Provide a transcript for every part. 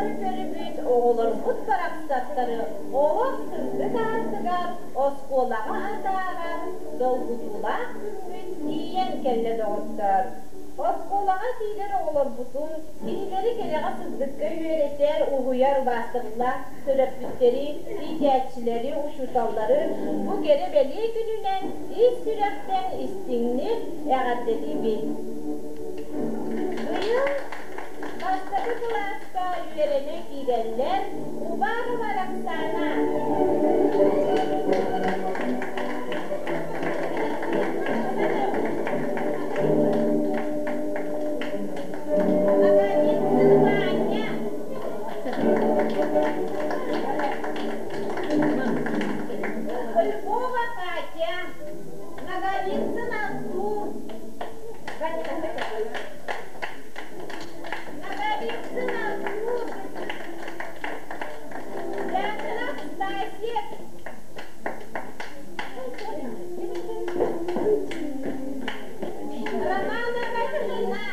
Көрбүт оҕолорбут барахсаттары олох сырдык аартыгар оскуолаҕа атаарар долгутуулаах күммүт тиийэн кэллэ, доҕоттоор. Оскуолаҕа киирэр оҕолорбутун кинилэри кэрэҕэ-сырдыкка үөрэтэр, уһуйар убаастабыллаах төрөппүттэри, иитээччилэри, учууталлары бу кэрэ-бэлиэ күнүнэн ис сүрэхтэн истиҥник эҕэрдэлиибит. Быйыл бастакы кылааска үөрэнэ киирэллэр Уварова Роксана, Наговицын Ваня, Львова Катя, Наговицын Артур, Наговицын Артур, Дяконов Стасик, Романова Нина,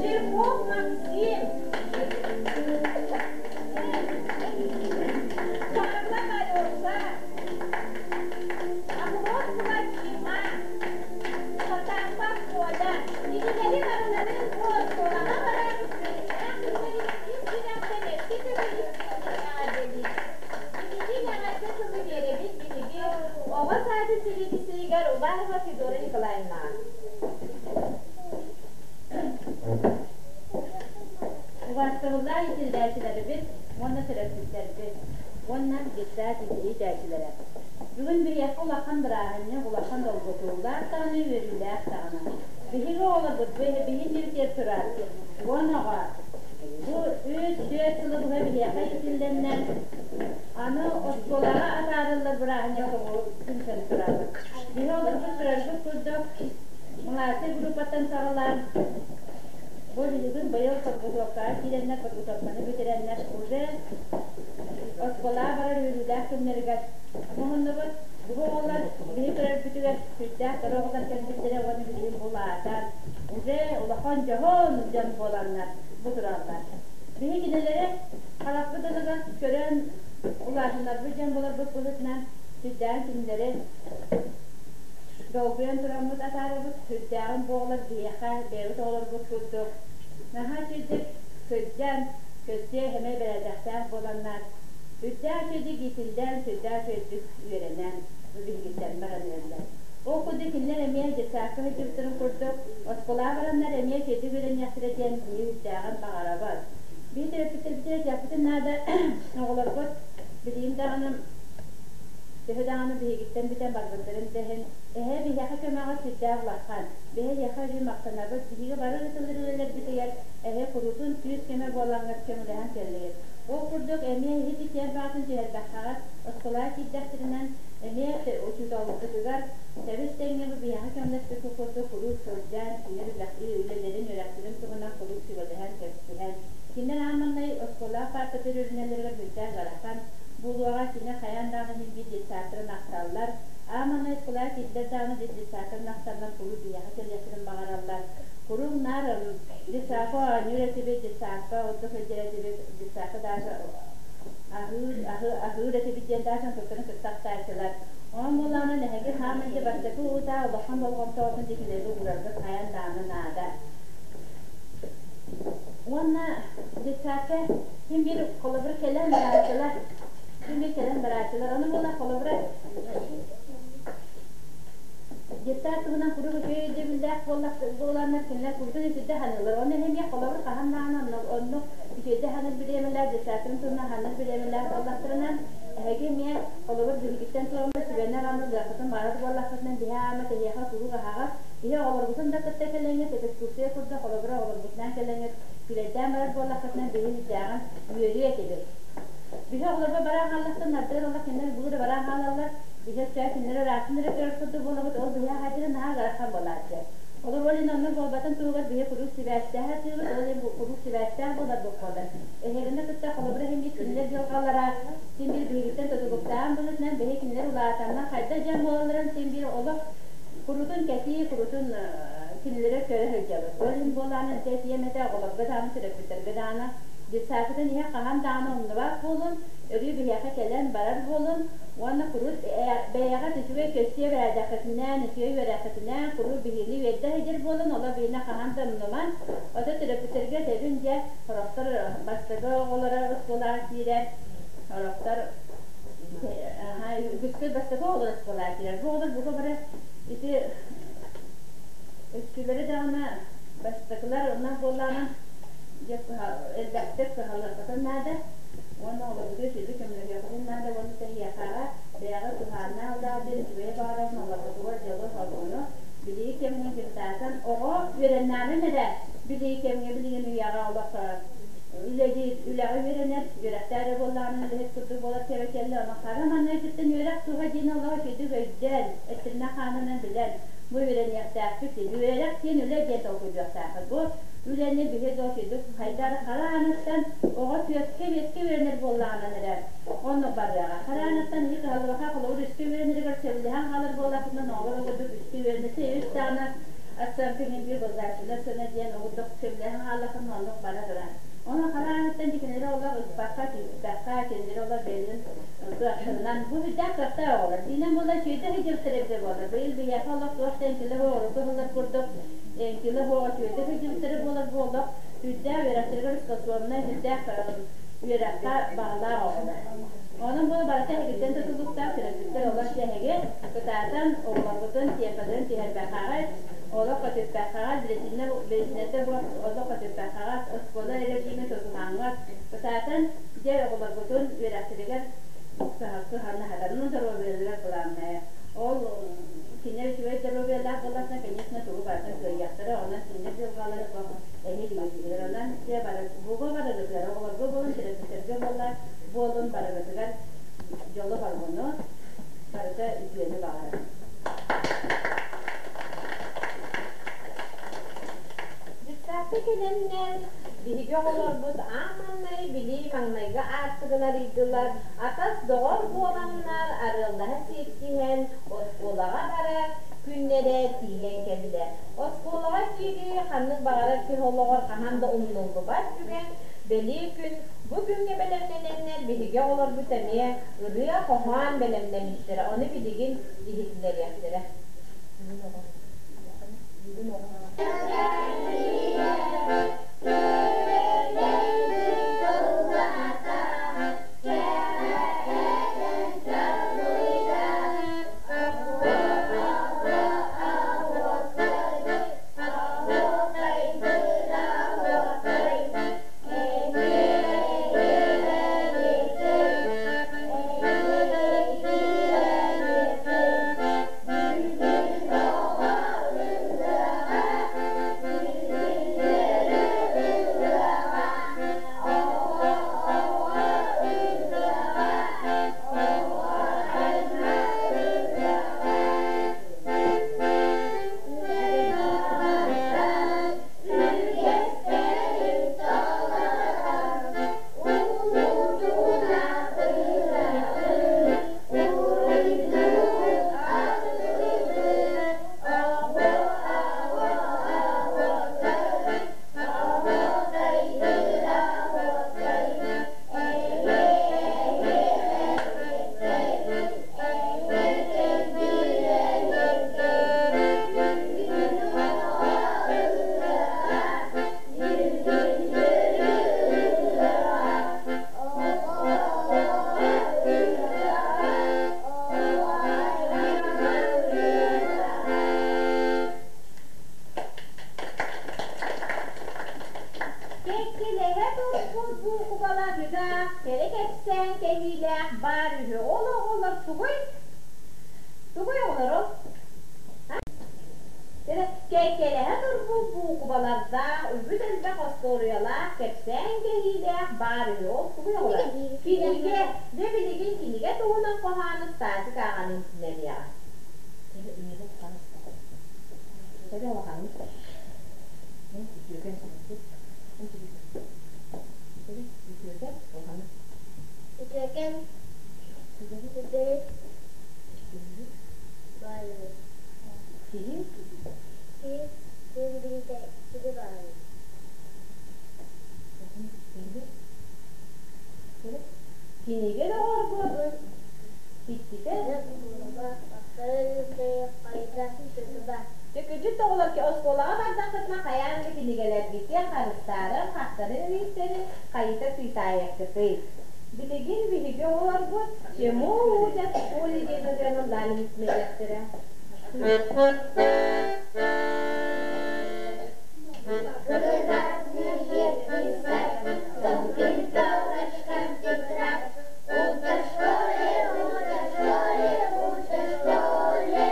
Жирков Максим, Павлов Алеша, Амросова Дима, Потапов Коля. Кинилэри барыларын бу оскуолаҕа барар үөрүүлээх күннэрин ис сүрэхтэн өссө төгүл истиҥник эҕэрдэлиир. Билигин эҕэрдэ тылы биэрэбит биһиги оҕо саадын сэбиэдиссэйигэр Уварова Федора Николаевнаҕа. Убаастабыллаах иитиллээччилэрбит уонна төрөппүттэрбит уонна детсад иитээччилэрэ! Бүгүн биһиэхэ улахан бырааһынньык, улахан долгутуулаах даҕаны, үөрүүлээх даҕаны. Биһиги оҕолорбут бу биһи ньиргиэр турар 10 оҕо. Бу 3-4 сылы быһа биһиэхэ иитиллэннэр, аны оскуолаҕа атаарыллар бырааһынньык түмсэн турабыт. Биһи олорбут турарбыт курдук, младшай группаттан саҕалаан бу билигин быйыл подготовкаҕа киирэннэр, подготовканы бүтэрэннэр уже оскуолаҕа барар үөрүүлээх күннэригэр муһуннубут. Бу оҕолор биһи көрөрбүтүгэр сүрдээх кыра оҕолор кэлбиттэрэ уонна билигин улаатан уже улахан дьоһун дьон буоланнар бу тураллар. Биһи кинилэри харахпыт ылыгар көрөн улаатыннарбыт дьон буоларбыт быһыытынан сүрдээҕин кинилэри долгуйан тураммыт атаарабыт. Сүрдээҕин бу оҕолор биһиэхэ бэйэбит оҕолорбут курдук наһаа үчүгэйдик сылдьан, көстүө сэмэй бэрээдэктээх буоланнар, сүрдээх үчүгэйдик иитиллэн, сүрдээх үчүгэйдик үөрэнэн бу биһигиттэн баран эрэллэр. Ол курдук кинилэр эмиэ детсадка сылдьыбыттарын курдук оскуолаҕа бараннар эмиэ үчүгэйдик үөрэниэхтэрэ диэн биһиги сүрдээҕин баҕарабыт. Биһи төрөппүттэрбитигэр этиэхпитин наада, оҕолорбут билигин даҕаны төһө даҕаны биһигиттэн бүтэн барбыттарын да иһин, эһээ биһиэхэ көмөҕө сүрдээх улахан. Биһи эһиэхэ өрүү махтанабыт. Биһиги бары ыытыллар үлэлэрбитигэр эһээ куруутун күүс-көмө буолаҥҥыт көмөлөһөн кэллигит. Ол курдук эмиэ иһит итиэн баҕатын түһэрбэххэҕит, оскуолаҕа киирдэхтэринэн эмиэ учууталбытыгар тэбис-тэҥҥэ бу биһиэхэ көмөлөспүккүт курдук куруук сылдьан, кинилэр үлэлэрин, үөрэхтэрин туһунан куруук сүбэлэһэн, кэпсиһэн, кинилэр аан маҥнай оскуолаҕа паарта төрүөрүнэллэригэр сүрдээх ыарахан буолуоҕа, кини хайаан даҕаны иһин биир детсадтарын ахталлар. Аан маҥнай оскуолаҕа киирдэр даҕаны детсадтарын ахталлар, куруук биһиэхэ кэлиэхтэрин баҕараллар. Куруук наар детсадка оонньуур этибит, детсадка ордук сылдьар этибит, детсадка даже аһыыр, аһыыр этибит диэн даачан туттарын кытта ахтааччылар. Онон буоллаҕына нэһиги хааман дьэ бастакы утаа улахан болҕомтоҕутун дьикинэги уураргыт хайаан даҕаны наада. Уонна детсадка син биир холобур кэлэн барааччылар, син биир кэлэн барааччылар. Ону буолла холобура детсад туһунан куруук үчүгэй өйдөбүллээх буоланнар кинилэр курдук үчүгэй саныыллар. Ону эмиэ холобур хаһан даҕаны оннук үчүгэйдик саныыр бириэмэлээх детсадтарын туһунан саныыр бириэмэлээх буоллахтарына, эһиги эмиэ холобур биһигиттэн тураммыт сүбэни аҕаны ылыаххытын баҕарар буоллаххытына биһи аама тэһиэхэ куруук аһаҕас. Биһи оҕолорбутун да кытта кэлэҥҥит, экскурсия курдук холобура оҕолорбутунаан кэлэҥҥит күлэйдээн барар буоллаххытына биһи үрдээҕин үөрүө этибит. Биһи оҕолорго баран хааллахтан ардыгар олох кинилэр бу да баран хаалаллар. Биһи өссө кинилэр ыраахтан эрэ көрөр курдук буолабыт, ол биһи аһайдара наһаа ыарахан буолааччы. Олор ол иһин оннук буолбатын туһугар биһи куруук сибээстээх атыыбыт, ол иһин куруук сибээстээх буоларбыт буолар. Эһигини кытта холобура иһин биир кинилэр дьылҕалара син биир биһигиттэн тутулуктаан быһыытынан биһи кинилэр улаатаннар хайдах дьон буолалларын син биир олох Курутун кэтии, курутун кинилэри көрө сылдьабыт. Ол иһин буоллаҕына дьэ этиэм этэ оҕолорго даҕаны, төрөппүттэргэ даҕаны детсадкытын иһэ хаһан даҕаны умнубат буолун, өрүү биһиэхэ кэлэн барар буолун уонна курут бэйэҕит үчүгэй көстүө бэрээдэххитинэн, үчүгэй үөрэххитинэн куруук биһигини үөрдэ сылдьар буолун, олор биһини хаһан да умнуман. Ото төрөппүттэргэ этэбин дьэ, сорохтор бастакы оҕолоро оскуолаҕа киирэр, сорохтор үгүскэ бастакы оҕолор оскуолаҕа киирэр. Бу оҕолор бука бары ити өттүлэрэ даҕаны бастакылар онно буоллаҕына дьэ элбэхтик кыһаллыаххытын наада уонна оҕолоргутугар үчүгэйдик көмөлөһүөххүтүн наада уонна тэһиэхэҕэ бэйэҕит туһааннаах улаат диэн үчүгэйи баҕарабын олоргутугар дьолу-соргуну билии кэмҥэ дьыктаатан оҕо үөрэннэҕинэ эрэ билии кэмҥэ билигин үйэҕэ олох үлэлиир үлэҕэ үөрэнэр үөрэхтээх эрэ буоллаҕына үлэһит курдук буолар кэмэ кэллэ онон хара маҥнайгыттан үөрэх туһа диэн олох үчүгэйдик өйдөөн эттэринэн-хаанынан билэн бу үөрэниэхтээхпит диэн үөрэх диэн үлэ диэн толкуйдуохтаахпыт бу үлэни биһи досуйдук хайдах хара ааныттан оҕо түөрткэ биэскэ үөрэнэр буоллаҕынан эрэ оннук барыаҕа хара ааныттан иһи кыһаллыбаха холобур үскэ үөрэнэригэр сөбүлэһэн хаалар буоллахпытына оҕолор курдук үскэ үөрэнэсэ үс даҕаны оценка иһин биир государственная сыана диэн оҕурдук сөбүлэһэн хааллаххына оннук бара турар. Ону харааныттан кинилэри олох ыспакка, түспэккэ, кинилэри олох бэйэлэрин кыахтарынан бу сүрдээх кыахтаах оҕолор. Диинэн буолар үчүгэйдик сылдьыбыттар эбитэ буолар. Быйыл биһиэхэ олох туох да эҥкилэ суох урукку сыллар курдук эҥкилэ суох үчүгэйдик сылдьыбыттара буолар бу олох сүрдээх үөрэхтэригэр способнай, сүрдээх үөрэххэ баҕалаах оҕолор. Онон бу барыта эһигиттэн тутулуктаах төрөппүттэр олох эһиги кытаатан оҕолоргутун тиэмпэлэрин түһэрбэххэҕит, олох көтүппэххэҕит, биричиинэ биричиинэтэ суох олох көтүппэххэҕит, оскуола эрэжиимин тутуһаҥҥыт, кытаатан дьэ оҕолоргутун үөрэхтэригэр кыһаннаһатанын доруобуйаларыгар былааннайа. Ол кинилэр үчүгэй доруобуйалаах буоллахтарына, конечно, тугу барытын кыайыахтара, онон кинилэр дьылҕалара эһиил үгүсүгэр. Онон дьэ бары буга барыгытыгар, оҕолорго буолун, төрөппүттэргэ буолла буолун барыгытыгар дьолу-соргуну, барыта үтүөнү баҕарабын. Дьыктаакка кэлэннэр биһиги оҕолорбут аан маҥнай билии маҥнайгы аартыгын арыйдылар, атас-доҕор буоланнар арыаллаһа сиэттиһэн оскуолаҕа барар күннэрэ тиийэн кэллэ. Оскуолаҕа киирии ханнык баҕарар киһи олоҕор хаһан да умнуллубат түгэн, бэлиэ күн. Бу күҥҥэ бэлэмнэнэннэр биһиги оҕолорбут эмиэ ырыа-хоһоон бэлэмнэммиттэрэ, ону билигин иһитиннэриэхтэрэ. Кэккэлэһэ турбут буукубаларга кэрэ кэпсээн кэһиилээх баар үһү. Ол оҕолор тугуй? Тугуй оҕолору? Кэккэлэһэ турбут буукубалардаах, үгүс элбэх остуоруйалаах, кэпсээн кэһиилээх баар үһү. Ол тугуй оҕолор? Кинигэ. Дьэ билигин кинигэ туһунан хоһоону Стасик ааҕан иһитиннэриэҕэ. Үтүөкэн үчүгэй Дьэ, күдьүт оҕолор оскуолаҕа бардаххытына хайаан да кинигэлэргитин харыстаарын, хахтарын илиистэрин хайыта тыытаайаххытый. Билигин биһиги оҕолорбут Чему учат в школе диэн ырыаны ыллаан иһитинэриэхтэрэ. Тонким палочкам тетрадь, Утро в школе, утро в школе, утро в школе.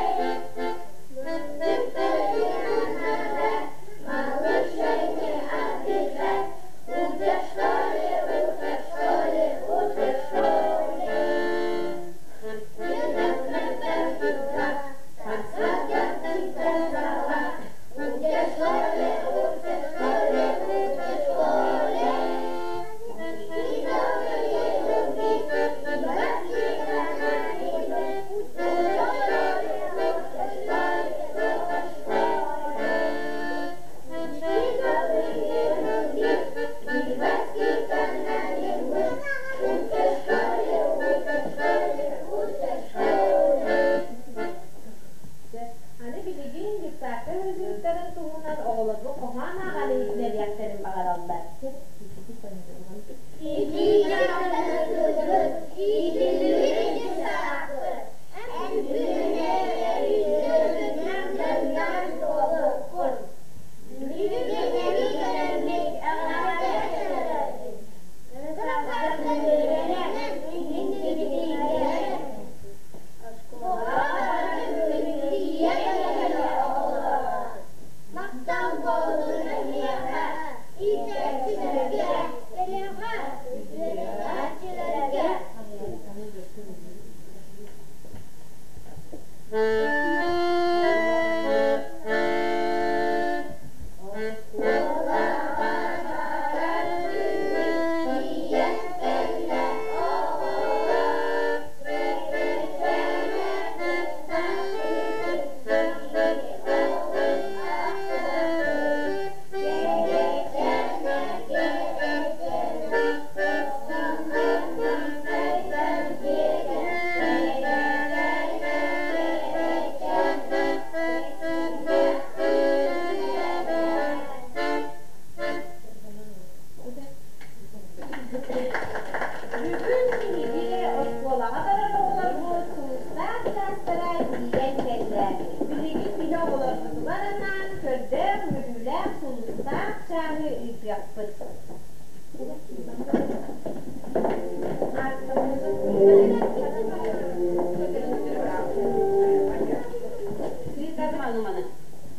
Малышей не обижать. Утро в школе, утро в школе, утро в школе. Утро в школе, утро в школе, утро в школе. И добрые любви, и воспитанные Утро в школе, утро в школе, утро в школе. И добрые любви, и воспитанные мы. Утро в школе, утро в школе, утро в школе. Аны билигин дьыссаакка ыалдьыттарын туһунан оҕолорго хоһоон ааҕан иһитинэриэхтэрин баҕараллар. Махтал буоллун эһиэхэ, иитээччилэргэ, эһиэхэ, үөрэнээччилэргэ. Оскуолаҕа барар күммүт тиийэн кэллэ оҕолор. Кэрэчээнэ ыстаатыгыт биһиги олус ахтабыт. Кэрэчээнэ, кэрэчээнэ, ахсаннар-махтайдар диэгэ. Кэрэчээнэ, кэрэчээнэ, Бүгүн биһиги оскуолаҕа барар оҕолорбут сулустаах чаастара тиийэн кэллэ. Билигин биһи оҕолорбутугар анаан көрдөөх, үөрүүлээх сулустаах чааһы ыытыахпыт.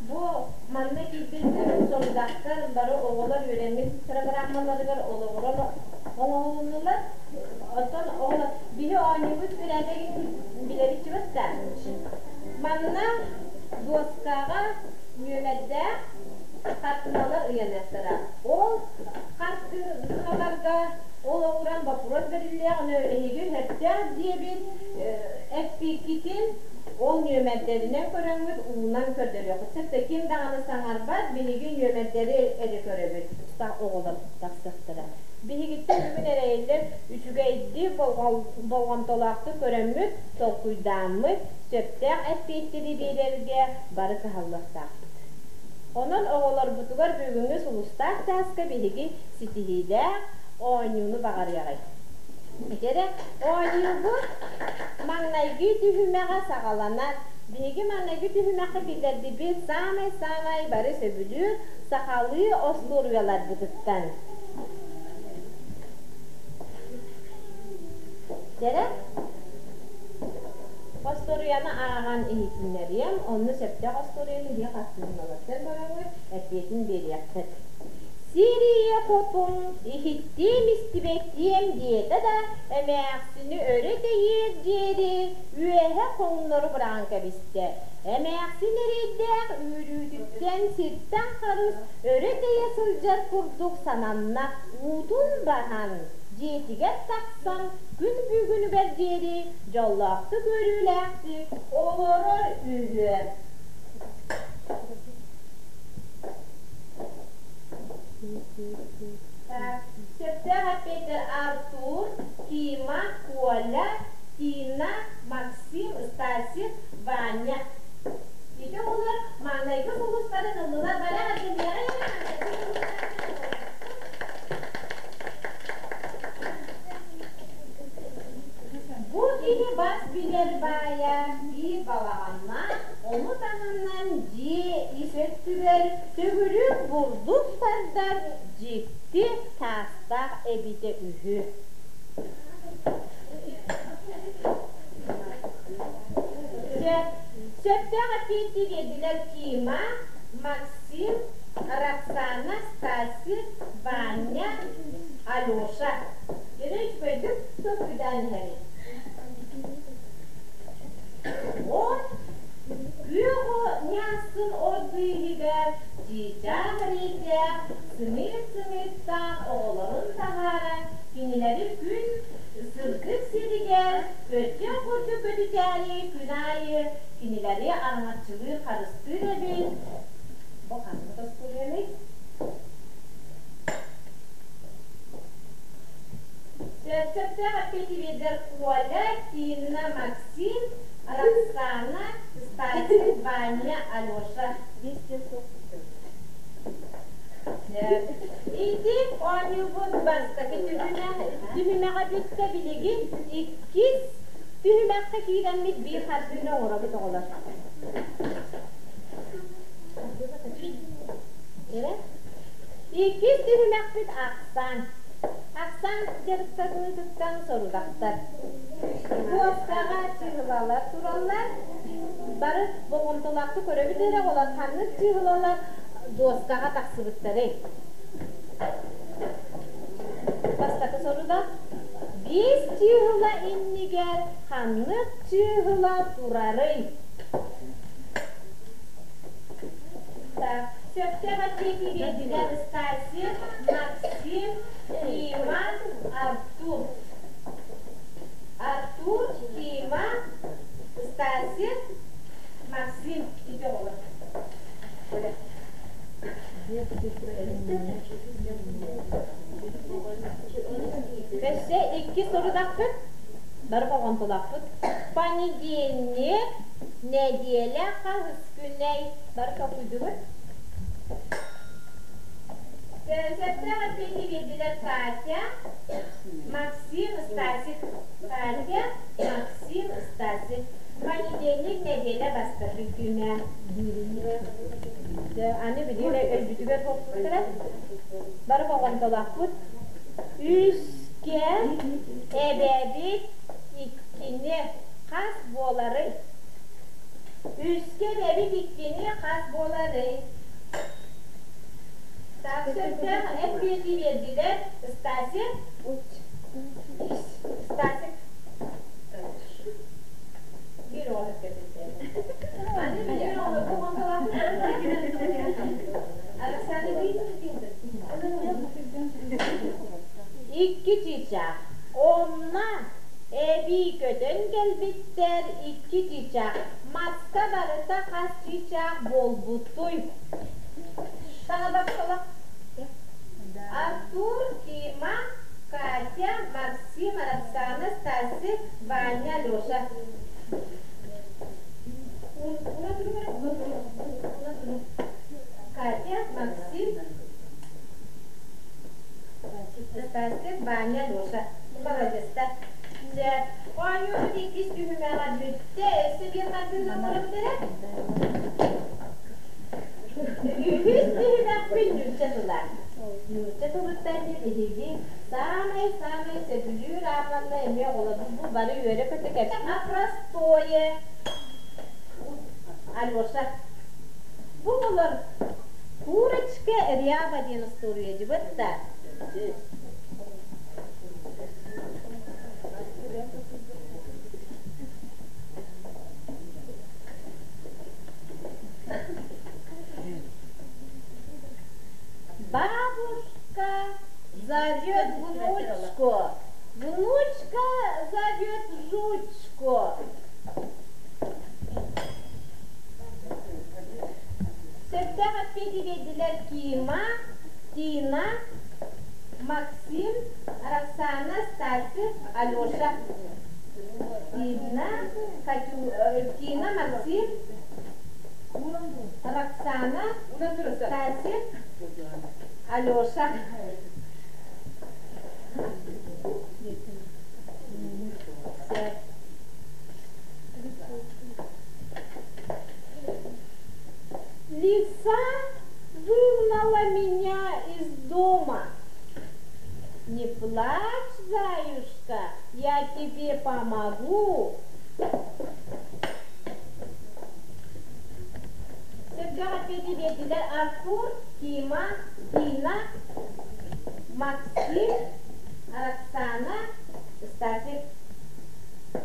Бу манна киирбит сорудахтар бары оҕолор үөрэммит программаларыгар олоҕуран оҥоһулуннулар. Оттон оҕолор биһи оонньуубут бэрээдэгин билэбит да. Манна дуоскаҕа нүөмэрдээх хартыыналар ыйаныахтара. Ол хартыыналарга олоҕуран боппуруос бэриллиэх, эһиги сөптөөх диэбит эппиккитин ол нүөмэрдэринэн көрөҥҥүт уунан көрдөрүөххүт сөп да ким даҕаны саҥарбат, биһиги нүөмэрдэри эрэ көрөбүт. Оҕолор тахсыахтара. Биһигиттэн бүгүн эрэйиллэр үчүгэйдик болҕомтолоохтук көрөммүт, толкуйдааммыт, сөптөөх эппиэттэри биэрэргэ бары кыһаллыахтаахпыт. Онон оҕолорбутугар бүгүҥҥү сулустаах чааска биһиги ситиһиилээх оонньууну баҕарыаҕай. Ити оонньуубут маҥнайгы түһүмэҕэ саҕаланар. Биһиги маҥнайгы түһүмэххэ киллэрдибит саамай-саамай бары сөбүлүүр сахалыы остуоруйаларбытыттан. Дьэрэ, остуоруйаны ааҕан иһитиннэриэм, онно сөптөөх остуоруйаны биһиги хартыыналартан бараҥҥыт эппиэтин биэриэххит. Сирия хотун иһиттиэм-истибэттиэм диэтэ да, эмээхсини өрө тэйиэр диэри үөһэ хоҥнору быраҕан кэбистэ. Эмээхсин эрэйдээх үүрүүтүттэн сиртэн харыс өрө тэйэ сылдьар курдук сананна, уутун баһан, дьиэтигэр тахсан күн бүгүнүгэр диэри дьоллоохтук үөрүүлээхтик олорор үһү. Сөптөөх эппиэттэр Артур, Тима, Коля, Тина, Максим, Стасик, Ваня. Ити Ити оҕолор маҥнайгы сулустарын ыллылар, бары эҕэрдэлиэҕиҥ эрэ маҥнайгы сулустарын. Бу киһи бас билэр баайа биир балаҕаннаах, ону таһынан дьиэ ис өттүгэр төгүрүк бурдук тардар дьикти таастаах эбитэ үһү. Сөптөөх эппиэти биэрдилэр Тима, Максим, Роксана, Стасик, Ваня, Алеша. Дьэ, үчүгэйдик толкуйдаан иһэбит. От күөх ньаассын от быыһыгар чыычаах эрэйдээх, сымыыт-сымыыттаах оҕолорун таһааран, кинилэри күн сырдык сиригэр өтөх курдук көтүтээри күн аайы кинилэри араҥаччылыыр, харыстыыр эбит. Бу ханнык остуоруйаный? Сөптөөх эппиэти биэрдэр Коля, Тина, Максим, Роксана, Стасик, Ваня, Алеша. Ити оонньуубут бастакы түһүмэҕэ бүттэ, билигин иккис түһүмэххэ киирэммит биир хардыыны оҥоробут оҕолор. Иккис түһүмэхпит ахсаан. Ахсаан дьарыктаныытыттан сорудахтар. Буостаҕа чыыһылалар тураллар. Бары болҕомтолоохтук көрөбүт эрэ оҕолор ханнык чыыһылалар дуоскаҕа тахсыбыттарый? Бастакы сорудах. Биэс чыыһыла иннигэр ханнык чыыһыла турарый? Так, сөптөөх эппиэти биэрдилэр Стасик, Максим, Тима, Артур. Артур, Тима, Стасик, Максим ити оҕолор. Өссө икки сорудахпыт, бары болҕомтолоохпут. Понедельник, нэдиэлэ хаһыс күнэй? Бары толкуйдугут? Сөптөөх эппиэти биэрдилэр Катя, Максим, Стасик. Катя, Максим, Стасик. Понедельник нэдиэлэ бастакы күнэ. Аны билигин өлбүтүгэр буолбуттара. Бары болҕомтолоохпут. Үскэ эбэбит иккини хас буоларый? Үскэ эбэбит иккини хас буоларый? Так, сөптөөх эппиэти биэрдилэр. Стасик? Стасик. Биир оҕо Аны билигин оҕолор Икки чыычаах. Онно эбии көтөн кэлбиттэр икки чыычаах. Маска барыта хас чыычаах буолбутуй? Саҥарбаппыт Артур, Тима, Катя, Максим, Роксана, Стасик, Ваня, Алеша. Катя, Максим, Стасик, Ваня, Леша. Молодецтар. Дьэ, оонньуубут иккис түһүмэҕэ бүттэ. Өссө биир хардыыны оҥоробут эрэ. Үһүс түһүмэхпит нуучча тыла. Нуучча тылыттан биһиги саамай-саамай сөбүлүүр аапанна эмиэ оҕолорбут бу бары үөрэ-көтө кэпсиир. А простое. Алеша. Бу оҕолор Курочка Ряба диэн остуоруйа дьыбыт да. Бабушка зовет внучку, внучка зовет жучку. Сөптөөх эппиэти биэрдилэр Кима, Тина, Максим, Роксана, Стасик, Алеша. Тина, Катю, Тина, Максим. Роксана, Стасик, Алеша. Лиса выгнала меня из дома. Не плачь, заюшка, я тебе помогу. Сөптөөх эппиэти биэрдилэр Артур, Тима, Тина, Максим, Роксана, Стасик.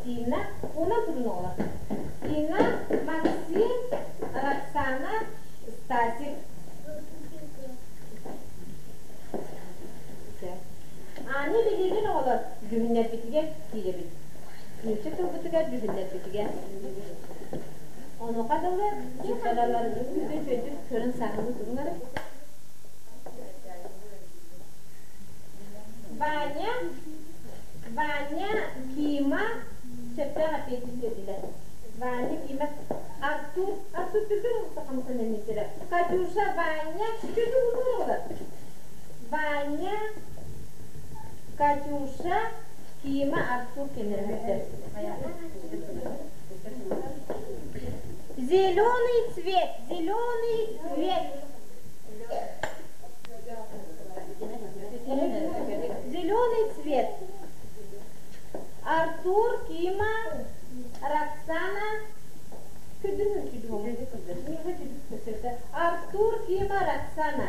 Тина, уна турун Тина, Максим, Роксана, Стасик. Аны билигин оҕолор дьүһүннэрбитигэр киирэбит. Нуучча тылбытыгар дьүһүннэрбитигэр. Онуоха дылы сыппараларгын үчүгэйдик көрөн сааһылыы туруҥ эрэ. Ваня, Ваня, Кима сөптөөх эппиэти биэрдилэр. Ваня, Кима, Артур, Артур түргэн хамсанан эмиттэрэ. Катюша, Ваня, түргэн оҕолор. Ваня, Катюша, Кима, Артур кэннилэрэ. Зеленый цвет, зеленый цвет. Зеленый цвет. Артур, Кима, Роксана. Артур, Кима, Роксана.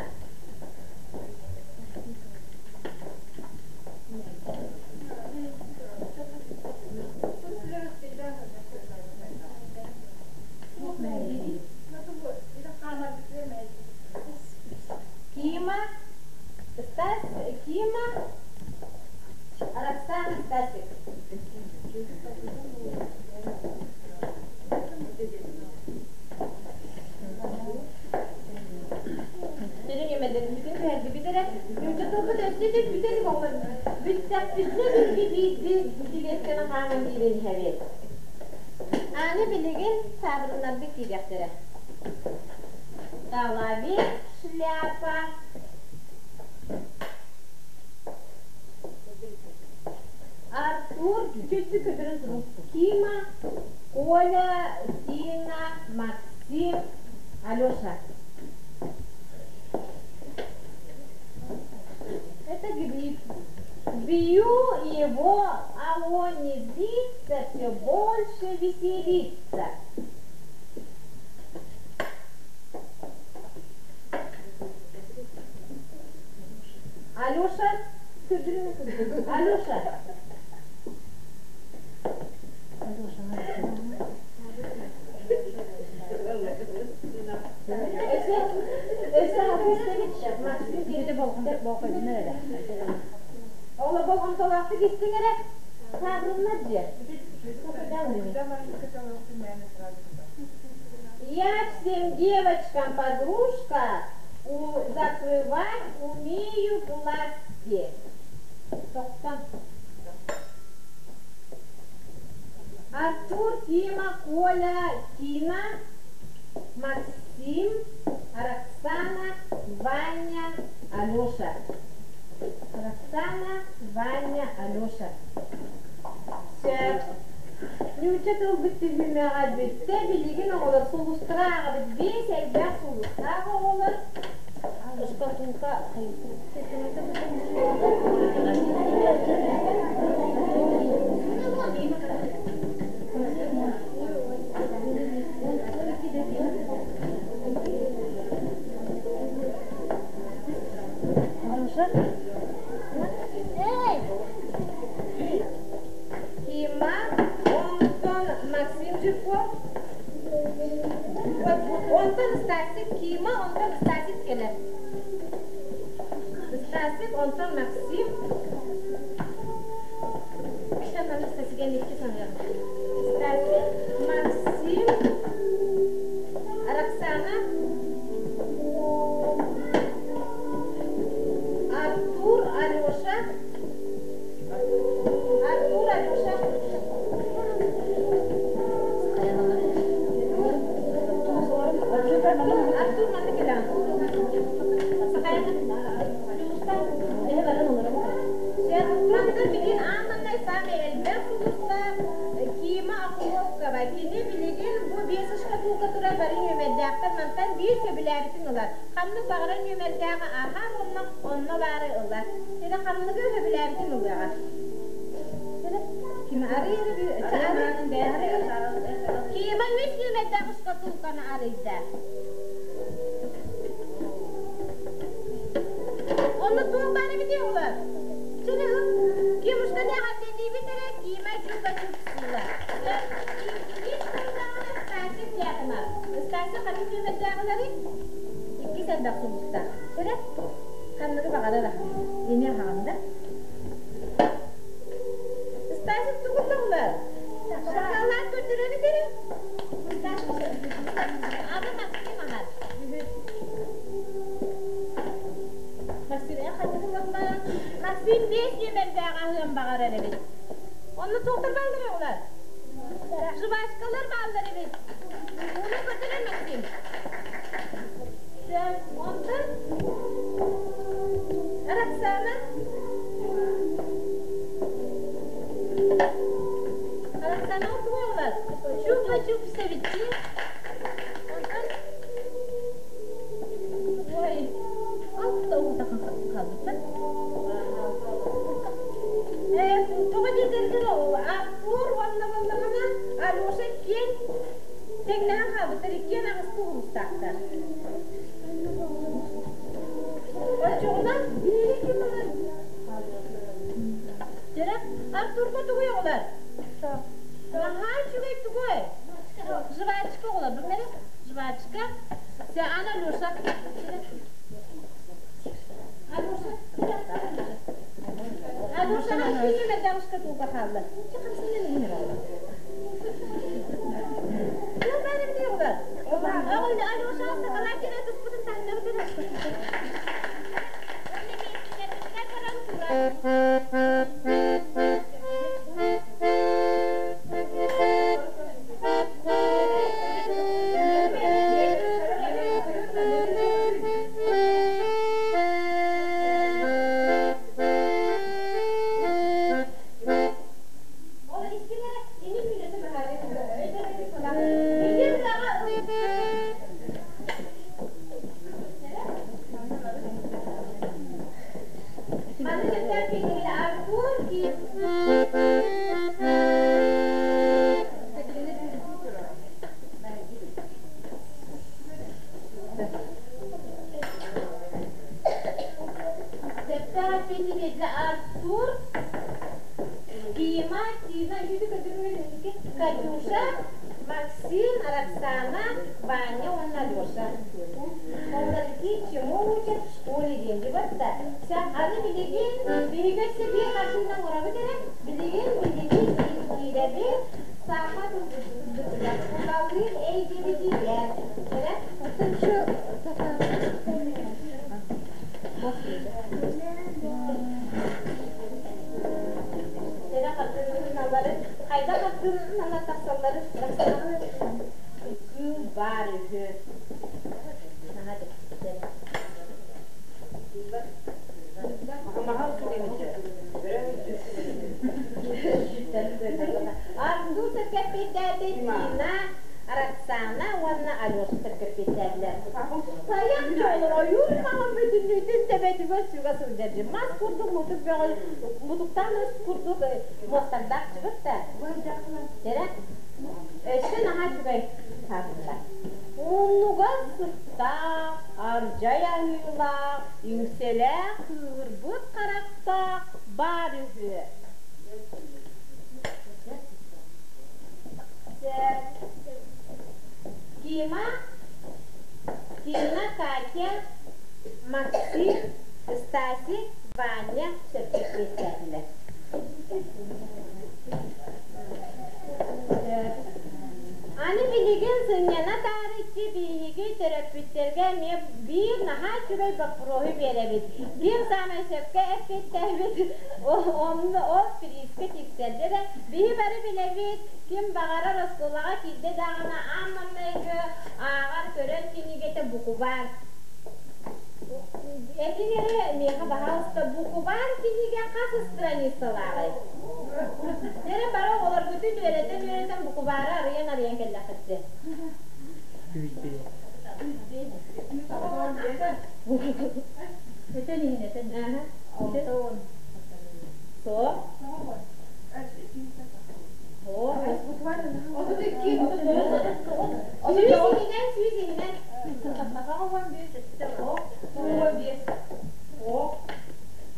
Кима, Стас, Кима, Роксана, Стасик. Сенин эмэллэрбитин түһэрдибит эрэ, нуучча тылбыт өссө да бүтэн оҕолор бүттэхпитинэ биһиги биирдии килиэскэни хааман киирэн иһэбит. Аны билигин таабырыннарбыт киириэхтэрэ. Голове шляпа. Артур чуть-чуть көтөрөн турун. Кима, Коля, Тина, Максим, Алеша. Это гриб. Бью его, а он не злится, все больше веселится. Алеша, Алеша. Өссө, өссө Максим Ола болҕомтолоохтук истиҥ эрэ, таабырыннар дьиэ. Я всем девочкам подружка, закрывать умею глазки. Тоқтан. Артур, Тима, Коля, Тина, Максим, Роксана, Ваня, Алеша. Роксана, Ваня, Алеша. Сөп. Нуучча тылбыт түһүмэҕэ бүттэ, билигин оҕолор сулустара ааҕабыт. Биэс элбэх сулустаах оҕолор. Шкатулка. Алеша. Эй! Кима, онтон Максим Жирков. Онтон Стасик, Кима, онтон Стасик кэлэр. Стасик, онтон Максим. Сейчас Стасик икки саныыр. Стасик, Максим, Роксана, Артур, Алеша. Артур, Алеша. Артур, сөбүлээбитин ылар. Ханнык баҕарар нүөмэрдээҕи ааһар уонна онно баары ылар. Эрэ ханныгы сөбүлээбитин ылыаҕа. Ким арыйар Кима үс нүөмэрдээх шкатулканы арыйда. Онно туох баар эбитий оҕолор? Чэ, Кимушканы эҕэрдэлиибит эрэ, Кима чупа-чупсыла. Стасик диэтимар. Стасик ханнык нүөмэрдээҕилэрий? Иккис элбэх сулустаах. Чэ, ханныгы баҕарар аһын. Ини аһаҕын да? Стасик тугун да оҕолор? Шоколад көрдөрөбүт эрэ. Аны Максим аһар. Максим, эн ханныгы ылыахтаах? Максим биэс нүөмэрдээх аһыан баҕарар эбит. Онно туохтар бааллар оҕолор? Жвачкалар бааллар эбит. Уну көрдөрөр Максим. Онтон Роксана Роксана тугу Чупа-чупс эбитти. Онтон Ой, алта уута хаалбыттар. Тоҕо диэтэргин ол Артур уонна буоллаҕына Алеша иккиэн тэҥнэһэн хаалбыттар, иккиэн аҕыста улуустаахтар. Оччоҕуна биири ким ылар? Дьэрэ, Артурга тугуй оҕолор? Наһаа үчүгэй тугуй? Жвачка оҕолор, бу мэрэ жвачка. Сэ, ана Алеша. Алеша, Алешаҕа икки нүөмэрдээх шкатулка хаалла. Чэ, хамсанан иһин оҕолор. Туох баар эбитий оҕолор? Алешаҕа сакалаат диэн тыспытын таһыннарбытын Ол иккилэрэ инин мүнөтө Маны сөптөөх киһи Артур Сөптөөх эппиэти биэрдэ Артур Дима, Тина, Катюша, Максим, Роксана, Ваня уонна Алеша. Олорки чему учат в школе диэн дибатта. Аны билигин биһиги өссө биир хартыынан оҥоробут эрэ. Билигин биһиги киирэбит саха тылбытыгар тулалыыр эйгэбитигэр. Эрэ? Эрэ хартыыналары хайдах хартыыналар тахсалларын кыыл баар үһү. Наһаа дэптэр. Артур сөпкө Тина, Роксана уонна Алеша сөпкө эппиэттээтилэр. Тайах дьоллор ойуур маҕан бүтүннүүтүн төбөтүгэр сүгэ сылдьар дьин. Мас курдук мутук бөҕө мутуктаан өс курдук муостардаах чыгыт да. Дэрэ, өссө наһаа үчүгэй хаалбыта. Муннуга сыттаах, ардьай аһыылаах, иҥсэлээх кыыһырбыт харахтаах баар үһү. Дима, Тина, Катя, Максим, Стасик, Ваня сөпсөспүттэрилэр. Аны билигин сынньана таарыччы биһиги төрөппүттэргэ эмиэ биир наһаа үчүгэй боппуруоһу биэрэбит. Биир саамай сөпкө эппиэттээбит онно ол приискэ тиксэрдэ да биһи бары билэбит, ким баҕарар оскуолаҕа киирдэ даҕаны аан маҥнайгы ааҕар көрөр кинигэтэ букубаар. Этиҥ эрэ миэхэ баһаалыста букубаар кинигэ хас страницалааҕый? Эрэ бары оҕолоргутун үөрэтэн-үөрэтэн букубаары арыйан-арыйан кэллэххит дии. Этэн иһин, этэн иһин. 60. Со? О, 100 иһинэн, 100 иһинэн.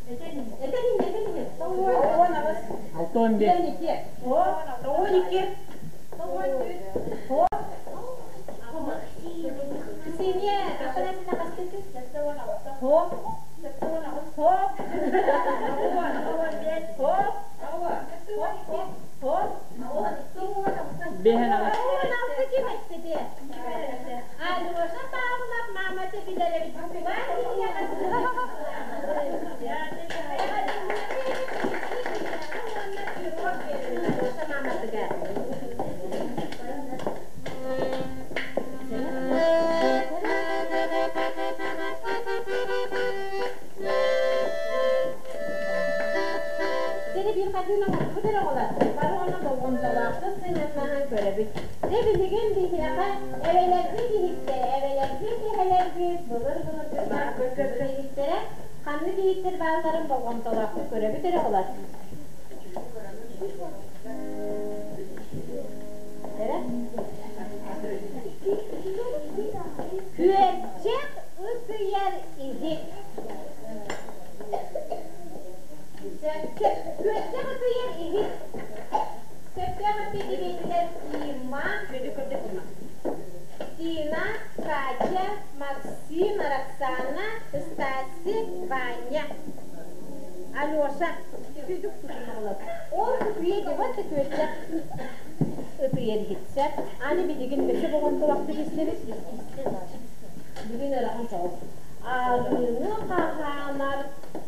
Этэн иһин, этэн иһин, этэн иһин. 65. О, Ксения, Афанасьевна хастыты? Хо? Хо? Хо? Хо? Бэһэн аҕыс. 16 ким эттити? Алеша Павлов мамата билэр эбит. Букубаар уонна пирог биэрэбит Алеша маматыгар. Сeni bir хардыына оҥорбут эрэ оҕолор, бары онно болҕомтолоохтук сыһыаннаһан көрөбүт. Дьэ билигин биһиэхэ эбэлэрбит иһиттэрэ, эбэлэрбит эһэлэрбит былыр-былыргыттан туттубут иһиттэрэ, ханнык иһиттэр баалларын болҕомтолоохтук көрөбүт эрэ оҕолор. Эрэ? Күөрчэх ытыйар иһит. Күөрчэх ытыйар иһит. Сөптөөх эппиэти биэрдилэр Тима, Тина, Катя, Максим, Роксана, Стасик, Ваня. Алеша. Ол кутуйа дебат күөрчэх ытыйар иһитсэ. Аны билигин өссө боҕонтолохтук истэбит. Бүгүн ырахан соҕус. Арыыны хаһаанар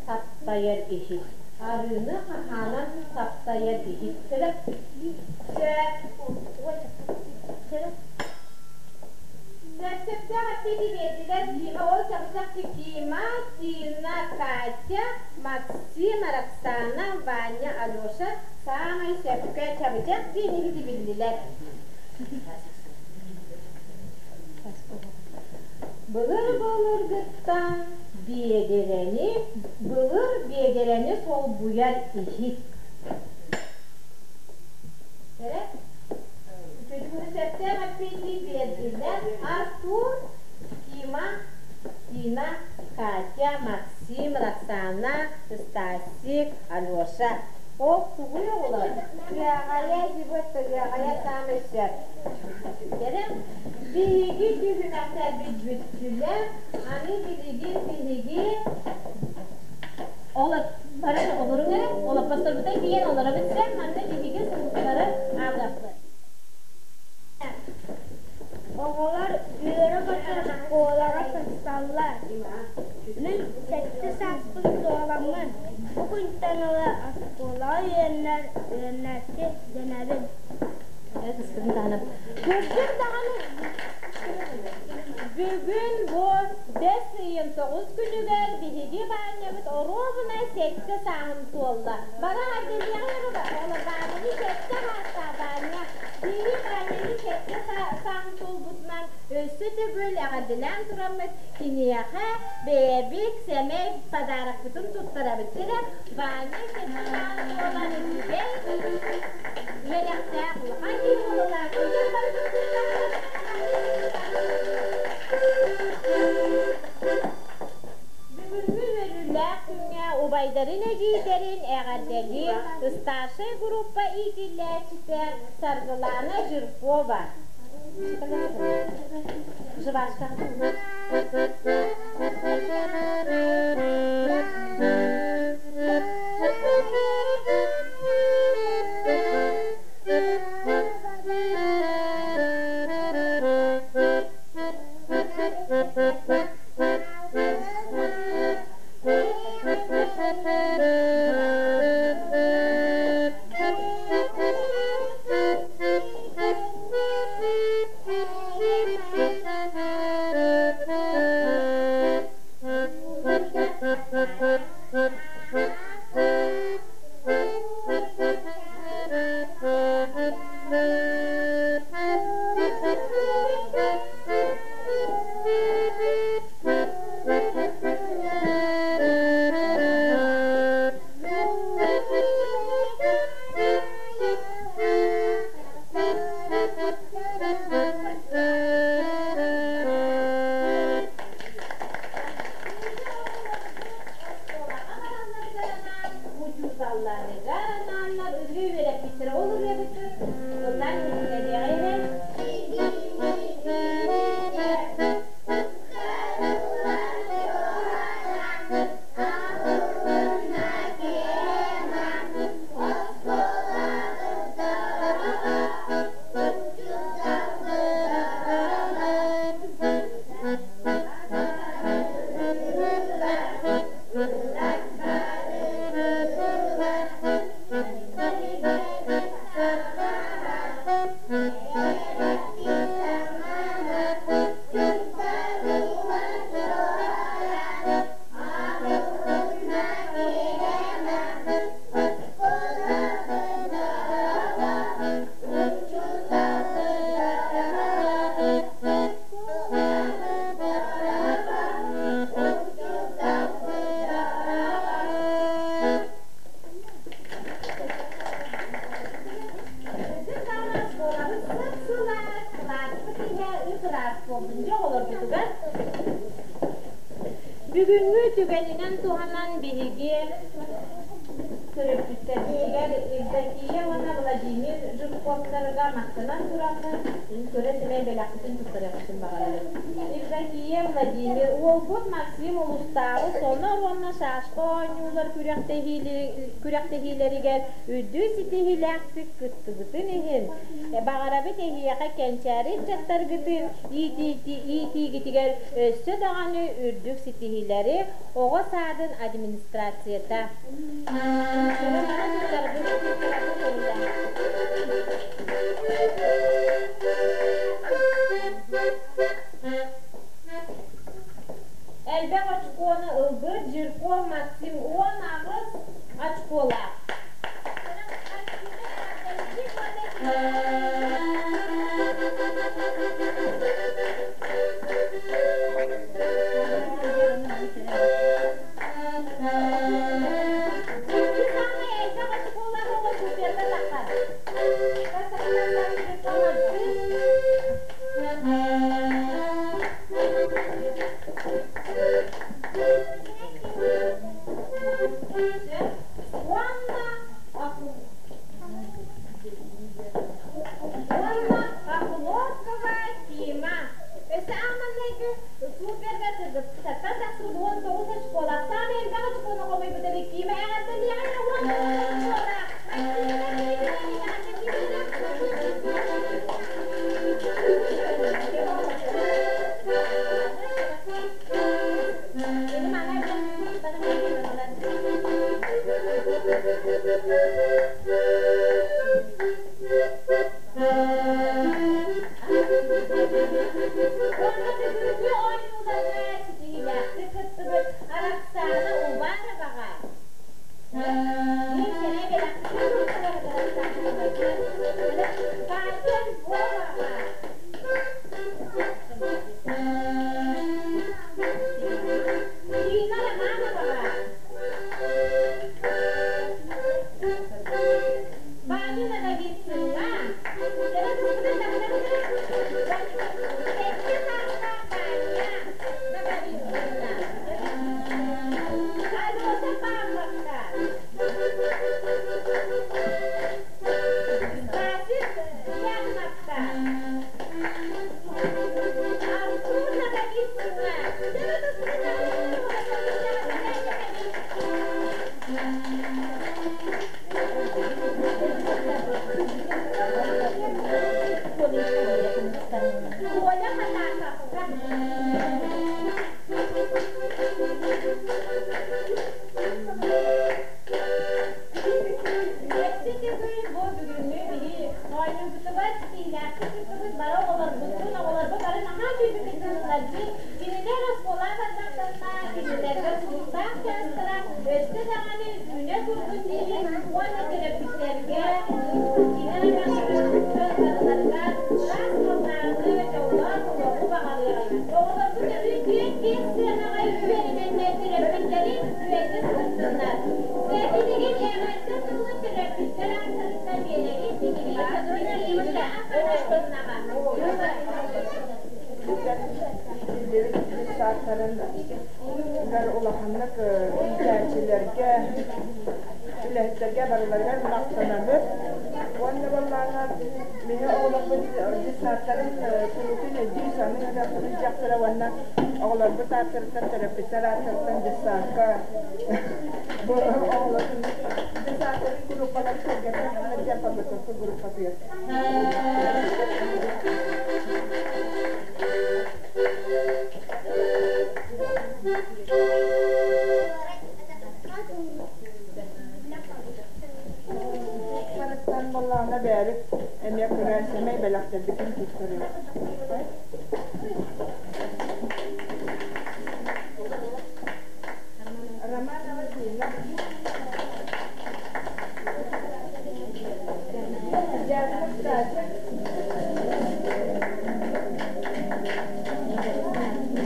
таптайар иһит. Арыыны хаһаанан таптайар иһит. Сөп. Сөп. Сөптөөх эппиэти биэрдилэр Дима, ол чабычах Кима, Тина, Катя, Максим, Роксана, Ваня, Алеша саамай сөпкө чабычах диэн иһити биллилэр. Былыр-былыргыттан биэдэрэни, былыр биэдэрэни солбуйар иһит. Эрэ? Сөптөөх эппиэти биэрдилэр Артур, Кима, Тина, Катя, Максим, Роксана, Стасик, Алеша. Ол тугуй оҕолор? Ыаҕайа дьыбыт, ыаҕайа саамай сөп. Кэрэ, биһиги түһүмэхтэрбит бүттүлэр, аны билигин биһиги ол баран олоруҥ эрэ, олоппосторбутун тиийэн олоробут сэр, манна биһиги сулустары ааҕыахпыт. Оҕолор үөрэ-көтө оскуолаҕа сырсаллар. Мин сэттэ сааспын туоламмын, бу күнтэн ыла оскуолаҕа үөрэнэр үөрэнээччи дэнэбин. Кырдьык даҕаны бүгүн бу бэс ыйын 9 күнүгэр биһиги Баанньабыт оруобуна 7 сааһын туолла. Бары эҕэрдэлиэҕиҥ оҕолор Баанньаны 7 саастаах Баанньа. Биһиги Баанньаны 7 сааһын туолбутунан өссө төгүл эҕэрдэлээн тураммыт киниэхэ бэйэбит сэмэй подарокпытын туттарабыт. Чэ Ваня 7 сааһын туолан үчүгэй үөрэхтээх улахан киһи буолалаах. Бүгүҥҥү үөрүүлээх күҥҥэ убайдарын эдьиийдэрин эҕэрдэлиир старшай группа иитиллээччитэ Саргылана Жиркова. Жвачка. Бүгүҥҥү түгэнинэн туһанан биһиги төрөппүттэрбитигэр Евдокия уонна Владимир Жирковтарга махтанан тураммыт көрө-сэмэй бэлэхпитин туттарыахпытын баҕарабыт. Евдокия, Владимир, уолбут Максим улуустааҕы сонор уонна шашка оонньуулар күрэхтэһиилэригэр үрдүк ситиһиилээхтик кыттыбытын иһин баҕарабыт эһиэхэ кэнчээри ыччаттаргытын иитиигитигэр өссө даҕаны үрдүк ситиһиилэри оҕо саадын администрацията. Элбэх очкону ылбыт Жирков Максим 18 очколаах. Икки саамай элбэх очколаах оҕо суперга таххар. Уонна Уонна Охлопкова Тима. Өссө ааманнайгы суперга сырдыктаттан тахсыбыт 19 очколаах. Саамай элбэх очкону хомуйбут эбит Тима эҕэрдэлиэҕин 19 очколаах. Уонна бүгүҥҥү оонньууларга ситиһиилээхтик кыттыбыт Арахсаана Увароваҕа Павел Воваҕа Ирина Романоваҕа Ваня Ноговицыҥҥа Сэттэ саастаах Ваня Ноговицына Алеша Павловка Стасик Яхновка Артур Ноговицыҥҥа Коля Хатаковка. Өссө төгүл бу бүгүҥҥү биһи оонньуубутугар ситиһиилээхтик кыттыбыт бары оҕолорбутун, оҕолорбут бары наһаа үчүгэйдик кыттыннылар дии. Кинилэр оскуола барбаттарына, кинилэргэ суруктаах чаастара өссө даҕаны үүнэ турдун диэри уонна төрөппүттэргэ, кинилэр барыларыгар ыраас халлааны, дьоллоох олоҕу баҕалыаҕыҥ. Оҕолорбут өрүү киэҥ-киэҥ сыанаҕа үөрэнэннэр төрөппүттэри үөрдэ сырыттыннар. Билигин эҕэрдэ тылы төрөппүттэр ааттарыттан биэрэбит Ирина Афанасьевнаҕа. Иитиллибит саастарын улаханнык иитээччилэргэ, үлэһиттэргэ барыларыгар махтанабыт. Уонна буоллаҕына биһи оҕолорбут детсадтарын куруутун өйдүү саныы сылдьахтара уонна оҕолорбут ааттарыттан, төрөппүттэр ааттарыттан детсадка бу оҕолорун детсадтарын группаларын сэргэтэн диэн подготовка группатыгар. Барыттан буоллаҕына бэйэбит эмиэ кыра сэмэй бэлэхтэрбитин туттарыахпыт. Романова Зина. Дьяконов Стасик.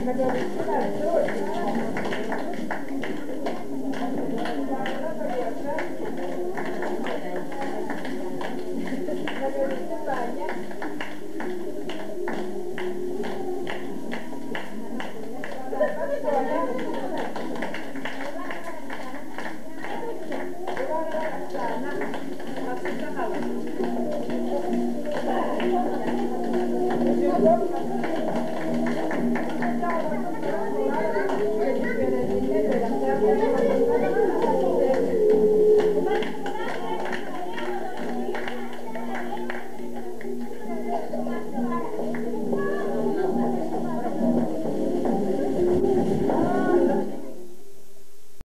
Наговицын Артур.